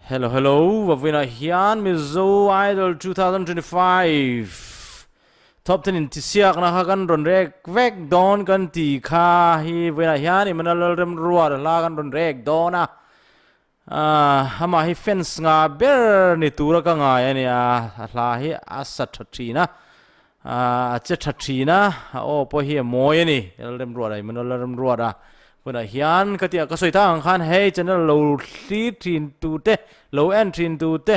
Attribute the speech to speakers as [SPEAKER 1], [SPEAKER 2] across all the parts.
[SPEAKER 1] Hello hello vawiinah hian Mizo Idol 2025 Top 10 intihsiakna kha kan rawn rek vek dawn kan tih kha hi vawiinah hian Emmanuel Lalremruat hla kan rawn rek dawn a ah amah hi fans ngah ber ni tura ka ngai a nia a hla hi a sa tha thin a ah a che tha thin a a aw pawh hi a mawi a ni Lalremruat a Emmanuel Lalremruat a hunah hian ka tih ka sawi tak ang khan hei channel lo thlir thin tute lo en thin tute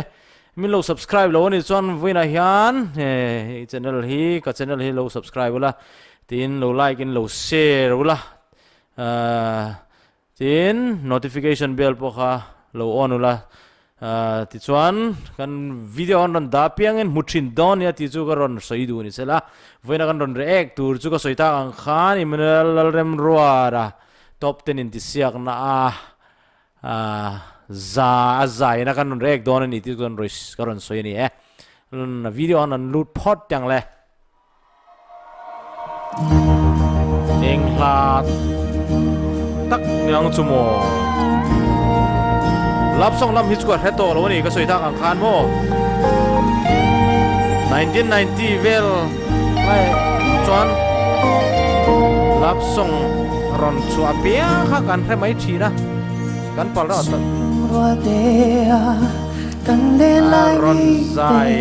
[SPEAKER 1] min lo subscribe lo anih chuan vawiinah hian hei channel hi ka channel hi lo subscribe ula tin lo like in lo share ula ahh tin notification bell pawh kha lo on ula ahh tichuan kan video an rawn dah apiangin hmu thin dawn nia tih chu ka rawn sawi duh ni sela vawiinah kan rawn react tur chu ka sawi tak ang khan Emmanuel Lalremruara top 10 intihsiakna a Za a zaina kan rawn rek dawn a ni tih chu ka rawn sawi a ni e. Video an rawn lut phawt teh ang le. Eng hla tak ni ang chu maw. Love song lam hi chu ka hre tawh lo a ni ka sawi tak ang khan maw. 1990 vel lai chuan love song rawn chhuah piang kha kan hre mai thin a kan pal reuh ta a rawn zai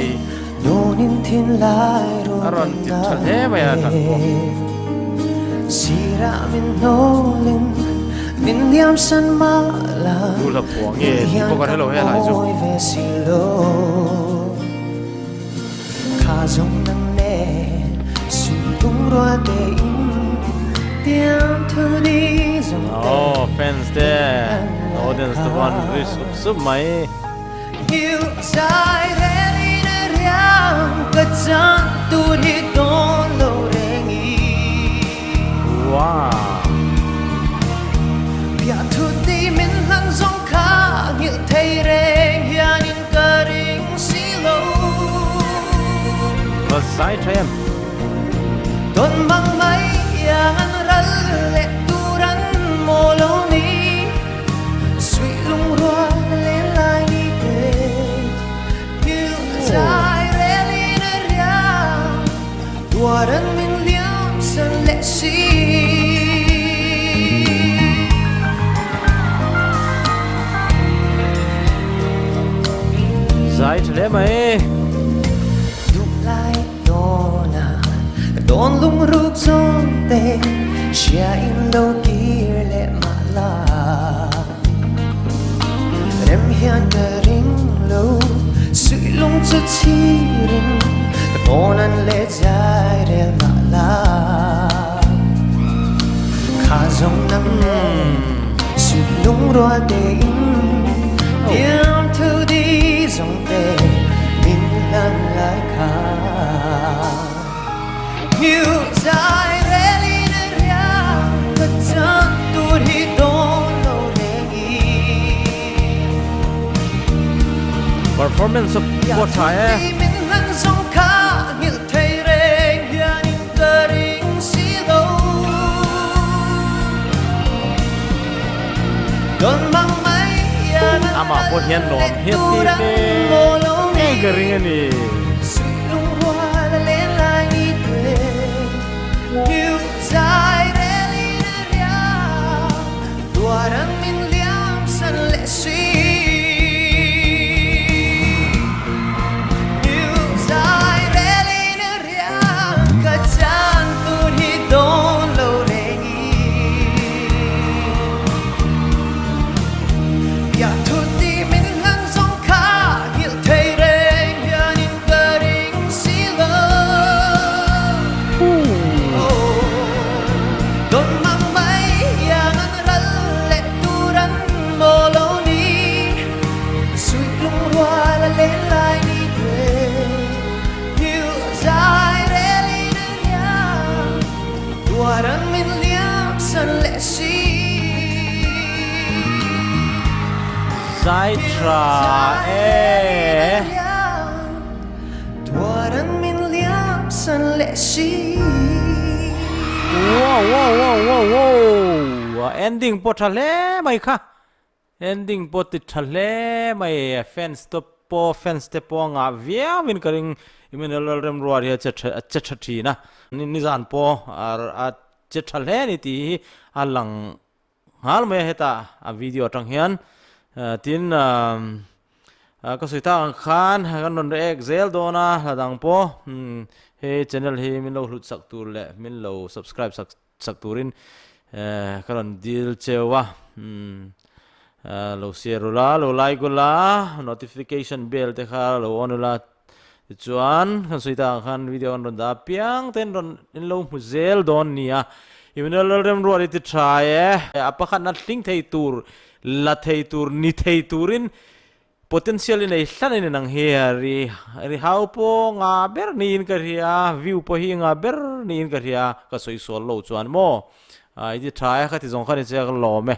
[SPEAKER 1] a rawn ti tha hle mai a that pawh. Tu hla phuah nge tih pawh kan hre lo he lai chu. Aw fans te audience te pawh an ri sup sup mai. Wow. Va zai tha em. Zai tha hle mai. Performance pawh tha e. Amah pawh hian nuam hian ti ve ngei ka ring a ni. Zai tha e. Wow wow wow wow wow ending pawh tha hle mai kha. Ending pawh ti tha hle mai a fans te pawh fans te pawh a ngah viau in ka ring Emmanuel Lalremruat hi a che tha a che tha thin a nizan pawh a che tha hle a ni tih hi a lang nghal mai a hetah a video atang hian tin ka sawi tak ang khan kan rawn react zel dawn a hla dang pawh hei channel hi min lo hlut sak tur leh min lo subscribe sak sak turin ka rawn dil cheu a lo share ula lo like ula notification bell te kha lo on ula tichuan kan sawi tak ang khan video an rawn dah apiang te an rawn in lo hmu zel dawn nia Emmanuel Lalremruat i ti tha e a pakhatna hling thei tur la thei tur ni thei turin Potential i nei hlan a ni nang hi ri ri hau pawh nga ber niin ka hria view pawh hi nga ber niin ka hria ka sawi sual lo chuan maw i ti tha e ka ti zawng kha ni che ka lawm e.